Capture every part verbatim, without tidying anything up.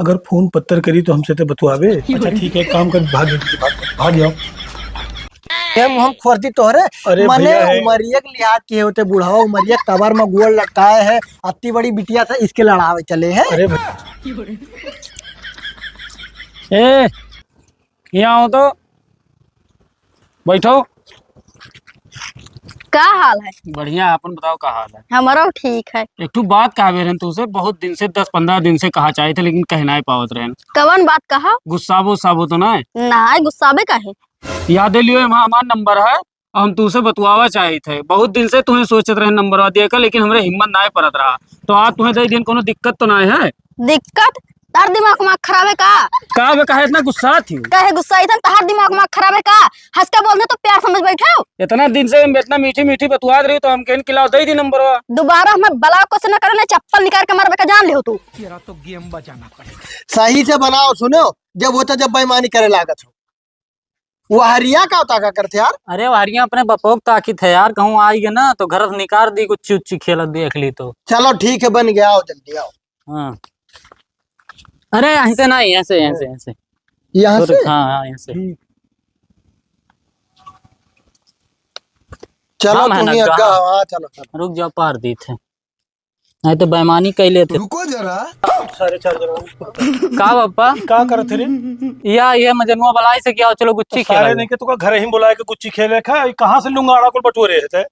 अगर फोन पत्तर करी तो हमसे ते बतुआवे। अच्छा ठीक है, एक काम कर, भाग, भाग, भाग जाओ। ए मुँह खोर दी तोहरे। अरे मने भैया है। उमरिया के लिहाज किहे होते, बुढ़वा उमरिया कबर में गोड़ लटकाए है, अत्ती बड़ी बिटिया से इसके लड़ावे चले है। अरे भैया। ए, यहाँ आओ तो, बैठो। का हाल है? बढ़िया, अपन बताओ का हाल है? हमरो ठीक है। एक ठो बात कहबे रहन तुमसे, बहुत दिन से, दस पन्द्रह दिन से कहा चाहे थे, लेकिन कह नाहीं पावत रहन। कवन बात कहा? गुस्साबो उस्साबो तो नाहीं? नाहीं, गुस्साबे काहे? यादे लियो, एमा हमार नंबर है, हम तुमसे बतुआवा चाहित है। बहुत दिन से तुम्हें सोचत रहे नंबरवा दिए का, लेकिन हमरे हिम्मत नाहीं परत रहा। तो आज तुम्हें दे दिन, कोनो दिक्कत तो नाहीं है? दिक्कत? तार दिमाग उमाग खराब है का? का बे, काहे इतना गुस्सात ही? काहे गुस्साइत हन? तार दिमाग उमाग खराब है का? हंस के बोल दे तो प्यार समझ बैठे हो। इतना दिन से हम इतना मीठी मीठी बतुआत रही तो हम कहन कि लाओ दे दी नंबरवा। दोबारा हमें बलाओ कुछ न करे, ना चप्पल निकाल के मारबे का, जान लियो तू। तेरा तो गेम बजाना पड़ेगा। सही से बनाओ, सुनो, जब होता जब बेईमानी करे लागत हो। वो हरिया का ताका करते यार? अरे वो हरिया अपने बपोक ताकित है यार, कहूँ आई गए ना तो घर से निकाल दी, गुच्ची उच्ची खेलत देख ली तो। चलो ठीक है, बन गया, आओ जल्दी आओ। हाँ। अरे यहाँ से नहीं, यहाँ से, यहाँ से, यहाँ से। यहाँ छोटे से? हाँ, हाँ, यहाँ से। हम्म। चलो हाँ, तुम ही मेहनत अग्गा का। हो, हाँ, चलो, चलो। रुक जाओ, पार दी थे। नहीं तो बेईमानी कइ लेते। रुको जरा। साढ़े चार जरा। का बप्पा? का करत रे? या, ये मजनुआ बलाई से क्या हो? चलो गुच्ची तो खेला सारे जाए। नहीं के तो का घर ही बुलाए के गुच्ची खेले खा, ये कहाँ से लुंगाड़ा को बटोरे है ते?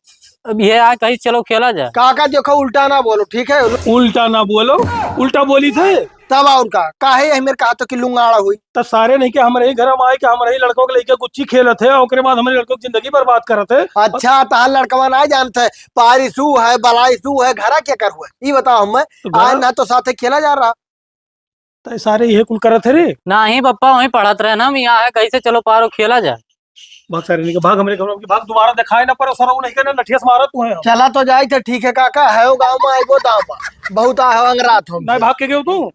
अब ये आ कहीं चलो खेला जाए। काका देखो, उल्टा ना बोलो, ठीक है? उल्टा ना बोलो, उल्टा बोली थे। तब और का, काहे यही मेरे कहा तो कि लुंगाड़ा हुई? तब सारे नहीं के हमरे ही घर में आए के हमरे ही लड़कों के लेके गुच्ची खेलत है, ओकरे बाद हमरे लड़कों की जिंदगी बर्बाद करत है। अच्छा, तहार लड़कवा ना जानत है, पारिसू है, बलाइसू है, घरा के कर हुए, ई बताओ हमें। तो घर आज ना तो साथे खेला जा रहा। तय सारे यही कुल करत है रे। नाही पप्पा, वहीं पढ़त रहे ना हम, यहाँ है, कैसे चलो पारो खेला जाए। भाग सारे नहीं के, भाग हमरे घर में, भाग, दोबारा दिखाए ना पड़ो, सरो नहीं के ना, लठिया से मारो तू है। चला तो जाए थे, ठीक है काका, है वो गाँव में आइबो दाम बा। बहुत आ हो अंगरात हो। नहीं भाग के गयो तू,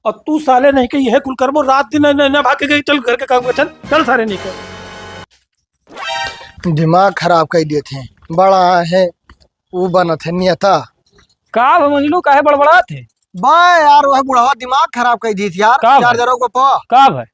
और तू साले नहीं के यह कुल करबो, रात दिन नहीं, नहीं, नहीं भाग के गई, चल घर के काम कर, चल, चल सारे नहीं के। दिमाग खराब कर दिए थे, बड़ा है, वो बनत है नेता। का भा मजनू, काहे बड़बड़ात है? बा यार, वह बुढ़वा दिमाग खराब कर दी थी यार, का भाई? चार्जरों को पा। का भाई?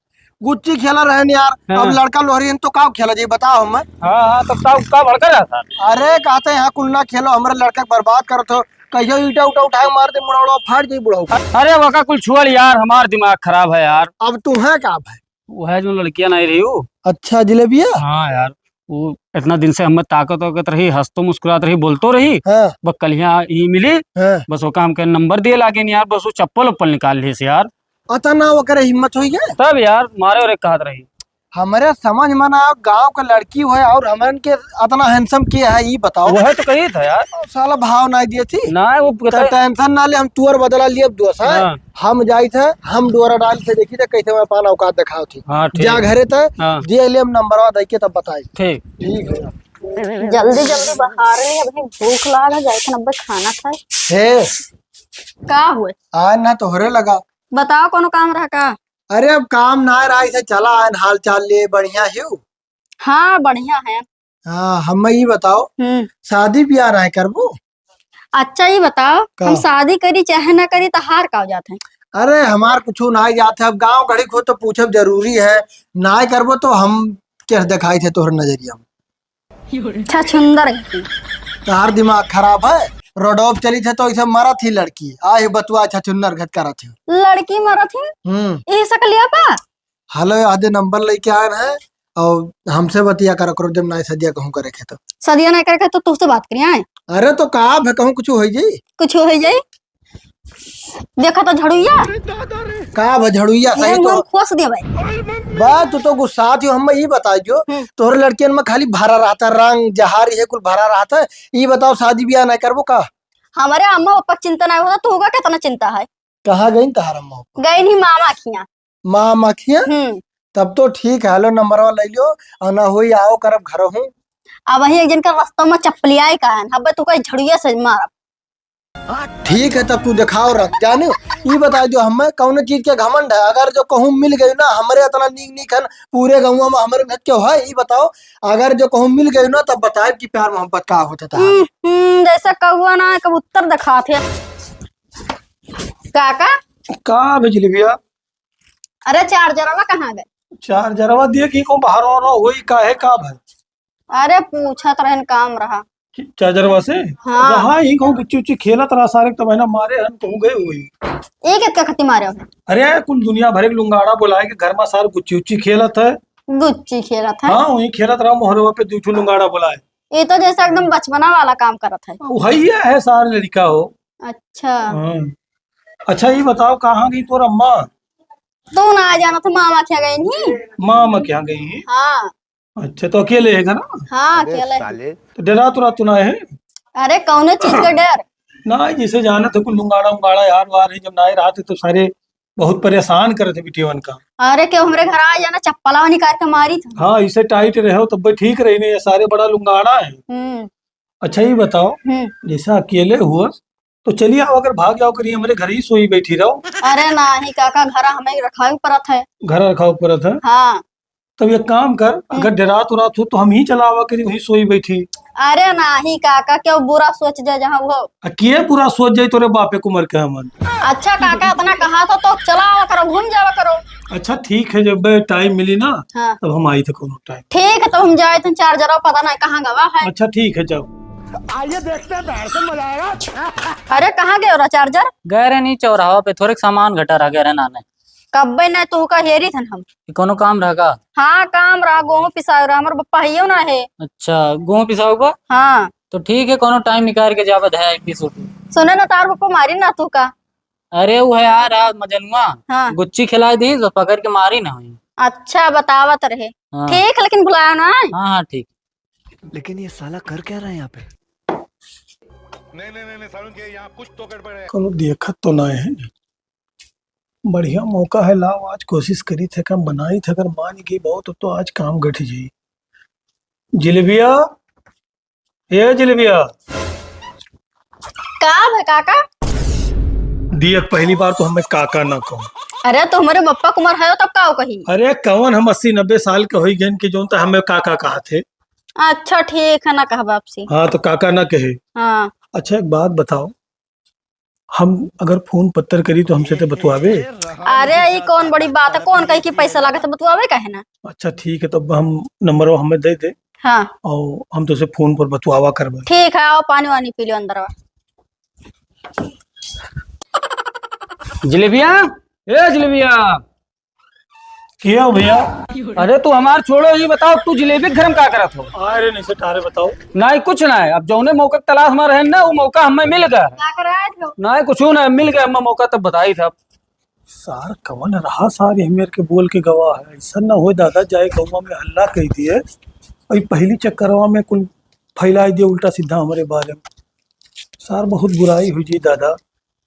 गुच्ची खेला रहन यार, हाँ। अब लड़का लोहरी हैं तो का खेला जी, बताओ हमें। हाँ, हाँ, तब का, का भड़का रहा था? अरे, कहते हैं, "यहाँ कुल ना खेलो, हमारे लड़का के बर्बाद करत हो।" कहियो ईटा उटा उठा के मार दे, मुड़ौड़ा फाड़ दे बुढ़ऊ। अरे, वका कुल छोड़ यार, हमार दिमाग खराब है यार। अब तू है का भाई? वो है जो लड़कियां नहीं रही हो। अच्छा, जिलेबिया? हाँ यार, वो इतना दिन से हमें ताकत वाकत रही, हंसतो मुस्कुरात रही, बोलतो रही। हाँ। बस कल यहाँ ही मिली, हाँ। बस ओका हमके नंबर दिए लागे नहीं यार, बस वो चप्पल उप्पल निकाल लिए से यार। अतना ओकरे हिम्मत होई गए? तब यार, मारे और एक कहत रही। हमरे समझ में ना, गांव के लड़की होए और हमरन के अतना handsome के है, ई बताओ। वह तो कही था यार। साला भाव ना दिए थी। ना, वो तो कहता tension ना ले, हम तुअर बदला लिए अब दोस्त, हाँ? हाँ। हम जाई थे, हम डोरा डाल से देखी थे, कैसे मैं पान औकात दिखाओ थी। हाँ, ठीक। जा घरे थे, हाँ। दे ले हम नंबरवा दे के तब बताई। ठीक। ठीक है। जल्दी जल्दी बहारे, अभी भूख लाग है, जाए थे अब खाना खाए। हे। का हुए? आज ना तोहरे लगा। बताओ, कोनो काम रहा का? अरे, अब काम ना रहा, इसे चला आन, हाल चाल लिए, बढ़िया हियो? हाँ, बढ़िया है। हाँ, हमें ई बताओ, हम्म। शादी ब्याह ना करबो? अच्छा, ई बताओ, का? हम शादी करी चाहे ना करी, तो हार का हो जात है? अरे, हमार कुछ ना जात है, अब गाँव घड़ी को तो पूछब जरूरी है, ना करबो तो हम कैसे दिखाई थे तोहर नजरिया में? छछुंदर घटी। तहार दिमाग खराब है? रोडोप चली थे तो इसे मरत ही लड़की। आ, ये बतुआ छछुंदर घट करत है। लड़की मरत ही? हम्म। ये सकलिया पा? हेलो, आधे नंबर लेके आए हैं और हमसे बतिया करा करो जब ना सदिया कहूँ करे के तो। सदिया ना करे के तो तुझसे बात करिए, आए? अरे तो का भे कहूँ कुछ हो जाई? कुछ हो जाई? देखा तो झड़ुइया। का भा झड़ुइया, सही मेरे तो मुंह खोस दिया भाई। बा, तू तो गुस्सा थी, हम ई बता जो, हम्म। तोहरे लड़कियन में खाली भरा रहता, रंग, जहार, ये कुल भरा रहता। ई बताओ, शादी ब्याह ना करबो का? हमारे अम्मा पापा के चिंता ना होता, तू होगा कितना चिंता है? कहाँ गई तहार अम्मा पापा? गई नहीं मामा खिया। मामा खिया? हम्म। तब तो ठीक है, हेलो, नंबरवा ले लियो, और ना होई, आओ करब घर हूँ। अब वही एक जन का रास्ता में चप्पलियाए का है, अब तू कोई झड़ुइया से मारब। ठीक है, तब तू दिखाओ रंग। जाने, ई बता जो हमें कौन चीज के घमंड है? अगर जो कहूँ मिल गई ना, हमरे इतना नीक नीक है ना, पूरे गाँव में हमरे घर के है, ई बताओ, अगर जो कहूँ मिल गई ना, तब बताए कि प्यार मोहब्बत का होता था। हम्म, हम्म, जैसे कौआ ना कबूतर दिखात है। काका, का भे जिलेबिया? अरे, चार्जरवा कहाँ गए? चार्जरवा दिए कि कहूँ बाहर और होई, काहे, का भे? अरे, पूछत रहन, काम रहा। चार्जरवा से? हाँ। रहा ही कहूँ गुच्ची उच्ची खेलत रहा सारे, तब है ना मारे हन कहूँ गए हुई। एक एक का खती मारे हो? अरे, कुल दुनिया भरे के लुंगाड़ा बुलाए के घर में सारे गुच्ची उच्ची खेलत है। गुच्ची खेलत है? हाँ, वही खेलत रहा मोहरवा पे, दू ठो लुंगाड़ा बुलाए। ये तो जैसे एकदम बचपना वाला काम करत है। वही है सार लड़का हो। अच्छा। हाँ। अच्छा, ये बताओ, कहाँ गई तोर अम्मा? तू ना जाना तो मामा क्या गई नहीं? मामा क्या गई है? हाँ। अच्छा, तो अकेले है ना? हाँ, अबे अकेले है। साले। तो डरात उरात तो ना है? अरे, कौनो चीज का डर? ना, जैसे जाना था कुल लुंगाड़ा उंगाड़ा यार वार है, जब ना रहा थे तो सारे बहुत परेशान करे थे बिटियवन का। अरे, क्यों हमरे घर आ जाना, चप्पला निकाल के मारी था। हाँ, इसे टाइट रहो तब भी ठीक रही, नहीं ये सारे बड़ा लुंगाड़ा है। हम्म। अच्छा, ये बताओ, हम्म। जैसे अकेले हुआ तो चलिए आओ, अगर भाग जाओ करिए, हमरे घर ही सोई बैठी रहो। अरे नाही काका, घर हमें रखावे परत है। घर रखावे परत है? हाँ। तब एक काम कर, हम्म। अगर डरात उरात हो तो हम ही चला आवा करी, वहीं सोई बैठी। अरे नाही काका, क्यों बुरा सोच जाए जहाँ वो। आ, के बुरा सोच जाए तोरे बापे के उम्र के हमन। अच्छा काका, इतना कहा था तो चला आवा करो, घूम जावा करो। अच्छा ठीक है, जब टाइम मिली ना, हाँ। तब हम आई थे कोनो टाइम। ठीक है, तो हम जाए थे, चार्जर पता नहीं कहाँ गवा है। अच्छा ठीक है, जाओ। आइए देखते हैं, बाहर से मजा आएगा। अरे कहाँ गए रहा चार्जर? गए रहे नहीं चौराहा पे, थोड़े सामान घटा रह गए रहे नाने। कब्बे नहीं तू का हेरी थन हम। कि कोनो काम रहा का? हाँ काम रहा, गेहूं पिसाए रहा, हमारे पप्पा हइयो ना है। अच्छा, गेहूं पिसाओ बा? हाँ। तो ठीक है, कोनो टाइम निकाल के जाबे, है एक बीस रुपये। सुने ना, तार पप्पा मारी ना तू का? अरे वो है यार, आज मजनुआ हाँ। गुच्ची खिलाई दी तो पकड़ के मारी ना हुई। अच्छा, बतावत रहे। हाँ। ठीक, लेकिन भुलायो ना। हाँ, हाँ, ठीक। लेकिन ये साला कर क्या रहा है यहाँ पे? नहीं, नहीं, नहीं, नहीं, सारुण के यहाँ कुछ तो गड़बड़ है। कोनो देखत तो ना है, बढ़िया मौका है, लाओ आज कोशिश करी थे, काम बनाई थे, अगर मान गई बहुत तो आज काम गठ जाई। जिलेबिया, ए जिलेबिया। का भे काका? दियक पहली बार तो हमें काका ना कहो। अरे तो हमारे बप्पा के उम्र है तब का कही? अरे कवन हम अस्सी नब्बे साल के होई गन कि जोन त हमें काका कहा थे। अच्छा ठीक है ना कहा बाप से। हाँ तो काका ना कहे। हाँ। अच्छा एक बात बताओ, हम अगर फोन पत्तर करी तो हमसे तो बतुआबे? अरे ई कौन बड़ी बात है, कौन कही कि पैसा लागत है, बतुआबे काहे ना? अच्छा ठीक है, तब हम नंबर हमें दे दे। हाँ। और हम तो से फोन पर बतुआवा करबे। ठीक है, आओ पानी वानी पी लो अंदरवा। जिलेबिया, ए जिलेबिया। किया हो भैया? अरे तू हमार छोड़ो, ये बताओ तू जिलेबी के घर में का करत हो? अरे नहीं सेठ, अरे बताओ। नहीं कुछ नहीं, अब जौने मौका के तलाश में रहे ना, वो मौका हमें मिल गया। का करत हो? नहीं कुछ नहीं, मिल गया हमें मौका तब बताई था। सार कवन रहा सार, ये मेर के बोल के गवा है, ऐसा ना हो दादा जाए गौवा में हल्ला कह दिए, और पहली चक्करवा में कुल फैला दिए उल्टा सीधा हमारे बारे में। सार बहुत बुराई हुई जी दादा।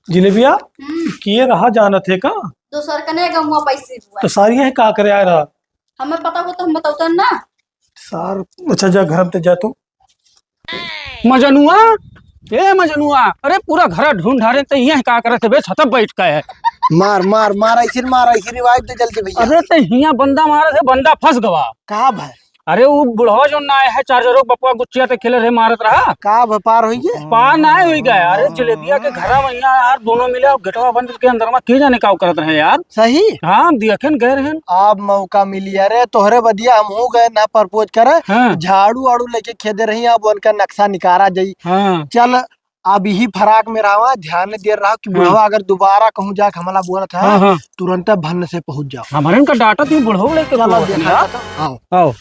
जिलेबिया, हम्म। किए रहा जानत है का? दोसर कने गौवा पैसे हुआ। तो सार ये का करे आए रहा? हमें पता हो तो हम बताओ ना। सार, अच्छा जा घर में जा तो। मजनुआ, ए मजनुआ, अरे पूरा घर ढूंढ ढारे, ते यहाँ का करत बे, छत बैठ के है। मार, मार, मार, ऐसे मार, ऐसे revive दे जल्दी भैया। अरे ते हियाँ बंदा मारत है, बंदा फंस गवा। का भाई? अरे वो बुढ़वा जो ना आया है, चार्जरो बपुआ गुच्चिया ते खेले रहे, मारत रहा। का भाई, पार होई गए? पार ना होई गए। अरे जिलेबिया के घरा में यहाँ यार दोनों मिले और गेटवा बंद के अंदर में के जाने का करत रहे यार। सही? हाँ, हम दियखन गए रहन। अब मौका मिली, अरे तोहरे बदिया हमहू गए ना propose करे, हाँ। झाड़ू आड़ू लेके खेदे रही, अब उनका नक्शा निकारा जाई। हाँ। चल, अब यही फराक में रहा, ध्यान दे रहा कि हाँ। बुढ़वा अगर दोबारा कहूँ जाके हमला बोलत है, हाँ, हाँ। तुरंत भन्न से पहुँच जाओ। हमारे इनका डाटा तुम बुढ़वा लेके चलो, बोलत है देखा यार। तो, आओ। आओ।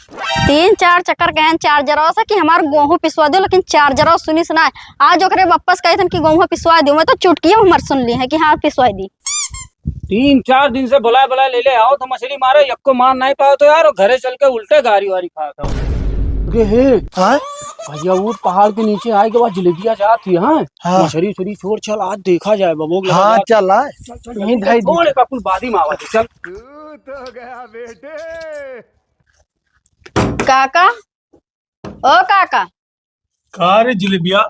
तीन चार चक्कर गए चार्जरवा से कि हमार गेहूं पिसवा दो, लेकिन चार्जरवा सुनिस ना। आज ओकरे वापस कहे थन कि गेहूं पिसवा दो, मैं तो चुटकिया हमार सुन ली है कि हाँ पिसवा दी। तीन चार दिन से बुलाए बुलाए ले ले आओ तो मछली मारे, यक्को मार नहीं पाओ तो यार, घरे चल के उल्टे गारी वारी खात हो। अरे हे, हाँ? भैया वो पहाड़ के नीचे आए के बाद जिलेबिया जात ही, हाँ? हाँ। मछली उछली छोड़, चल आज देखा जाए बबो के लगा हाँ, जात। चल आए। चल, चल, यहीं चल, धई दी। थोड़े का कुल बादी में आवा दे, चल। तू तो गया बेटे। काका, ओ काका। का रे जिलेबिया,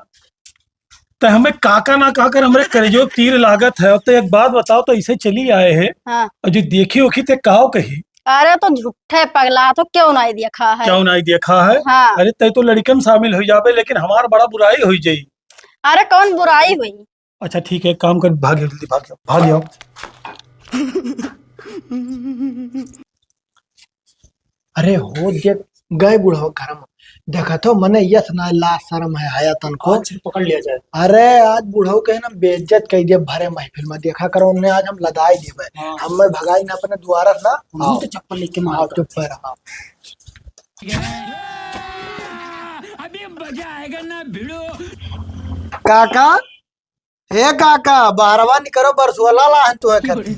ते हमें काका ना कहकर हमरे करेजो तीर लागत है। तो एक बात बताओ, तो इसे चली आए हैं हाँ। और जो देखी ओखी ते काव कही? अरे तो झूठे पगला, तो क्यों नहीं देखा है? क्यों नहीं देखा है? हाँ। अरे ते तो लड़कन शामिल हो जाबे, लेकिन हमार बड़ा बुराई हो जाई। अरे कौन बुराई हुई? अच्छा ठीक है, एक काम कर, भाग जाओ, जल्दी भाग जाओ, भाग जाओ। अरे हो, देख, गए बुढ़वा घर में। देखत हो, मने यस ना लाज शरम है, हया तनको। आज पकड़ लिया जाए। अरे, आज बुढ़ऊ के ना बेइज्जत कइ दिया भरे महफिल में। देखा करो, उन्हें आज हम लदाई देबे। हाँ। हम मैं भगाई ना अपने द्वारा ना। हम आओ। तो चप्पल लेके मार आओ, दो। चुप रहो। अभी मजा आएगा ना भिड़ो। काका, हे काका, बाहरवा निकरो, बरसुआ लाला हन तुहे खातिर।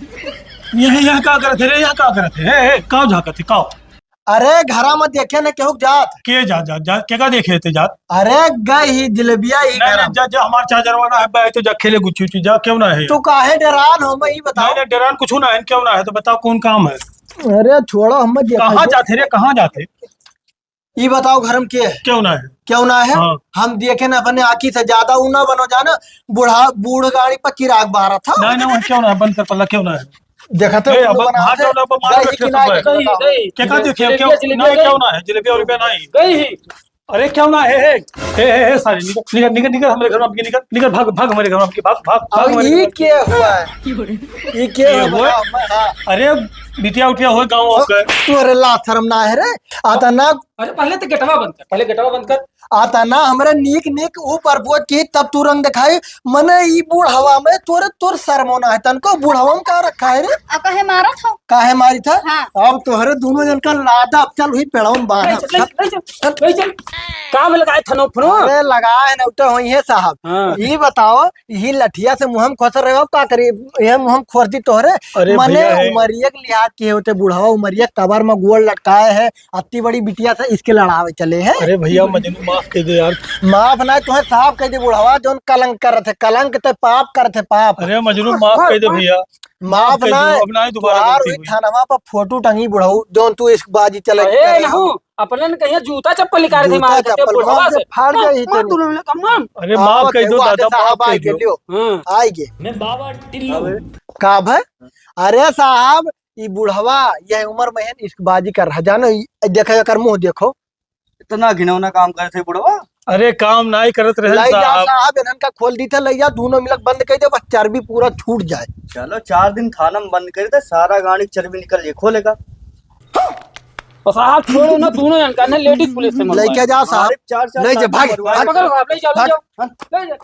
यह, यह का करत है रे? यह का करत है? हे, हे, काव झाकत है, काव? अरे, घरा में देखे न केहू जात। के जा, जा, जा, के का देखे थे जात? अरे, गई ही जिलेबिया ही नहीं, घरा नहीं, में। जा, जा, हमार चार्जरवा ना है, बे, तो जा खेले गुच्ची उच्ची, जा, क्यों ना है? तू काहे डेरान हो, मैं ई बताओ। नहीं, नहीं, डेरान कुछ ना है, क्यों ना है, तो बताओ कौन काम है? अरे, छोड़ो, हम देखे कहाँ थे। जाते रे, कहाँ जाते? ई बताओ, घर में के है? क्यों ना है? क्यों ना है? हाँ। हम देखे ना अपने आँखी से, ज्यादा ऊ ना बनो जाना, बूढ़ा, बूढ़ गाड़ी पर चिराग बारा था। नहीं, नहीं, वह क्यों ना है? बंद कर पल्ला, क्यों ना है? देखा तो ए, उल्लू अब बना हाथ थे। उठा, अब मार गई बैठे ही कि सब नहीं, बैठ। गई, बताओ। गई। क्या, क्या देखे? जलेबिया, क्यों? जलेबिया नहीं, गई। क्यों ना है? जलेबिया उलेबिया नहीं। गई ही। अरे, क्यों ना है? हे, हे, हे, हे, सारे, निकल, निकल, निकल, निकल, हमारे घर में आपके, निकल, निकल, भाग, भाग, हमारे घर में आपके, भाग, भाग, भाग, अब हमारे घर ई में। के हुआ है? ई के ये हुआ? हुआ? हाँ। अरे, बिटिया उटिया हो, गाँव हो गए। तू अरे लाज शरम ना है रे? आता ना अरे पहले तो गेटवा बंद कर, पहले गेटवा बंद कर। आता ना हमरे नीक नीक ऊपर बोझ की तब तू रंग दिखाई। मने ई बुढ़वा में तोरे, तोर शर्मो ना है तनको, बुढ़वा में का रखा है रे? आ काहे मारत हो? काहे मारी था? हाँ। अब तोहरे दोनों जन का लादा, अब चल हुई पेड़वा में बांध। ले चल, ले चल, ले चल, ले चल। काम लगाए थनो फनो। अरे लगाए न उठे होई है साहब। हाँ। ई बताओ, यही लठिया से मुँह में खोस रहे हो, का करी? ये मुँह में खोस दी तोहरे। अरे मने भैया है। उमरिया के लिहाज किए होते बुढ़वा, उमरिया कबर में गोड़ लटकाए है, अत्ती बड़ी बिटिया से इसके लड़ावे चले हैं। अरे भैया, मजनू माफ कर दे यार। माफ ना, तुम्हें साफ कह दे बुढ़वा, जोन कलंक करत है, कलंक ते पाप करत है, पाप। अरे मजनू, माफ कर दे भैया। माफ माफ कर ना, दो, अब ना ही दोबारा तुहार गलती हुई हुई। थानवा पर फोटो टंगी बुढ़ऊ, जोन तू इश्कबाजी चले अरे करे। नहू, अपने ने कहिया जूता चप्पल निकाल दे जूता मार के, चप्पल बुढ़वा मार से। के फाड़ मार, दे ही मार, तेरे। तू लोग का मार। अरे आओ माफ कर दे, दो वो आगे दादा, माफ साहब कर आए के दो। लियो। हाँ। आए गे। मैं बाबा टिल्लू। अबे। का भाई? अरे साहब, ई बुढ़वा यह उम्र में है, इश्कबाजी कर रहा, जानो, ई, देखो एकर मुँह देखो। इतना घिनौना काम करे थे बुढ़वा। अरे काम नाई करत रहे लई जा साहब। साहब, इन्हन का खोल दी थे, लई जा, दोनों मिलक बंद कर दे, बस चर्बी पूरा छूट जाए। चलो, चार दिन थाना में बंद कर दे, सारा गाड़ी की चर्बी निकल जाए, खोलेगा। और साहब छोड़ो ना, दोनों इनका ना लेडीज पुलिस से मरवाए। लेके जा साहब। अरे चार चार ले जा, लाख भाग, मरवाए। भाग। पकड़ो साहब, ले जाओ, ले भाग। जाओ। हाँ। ले जाओ।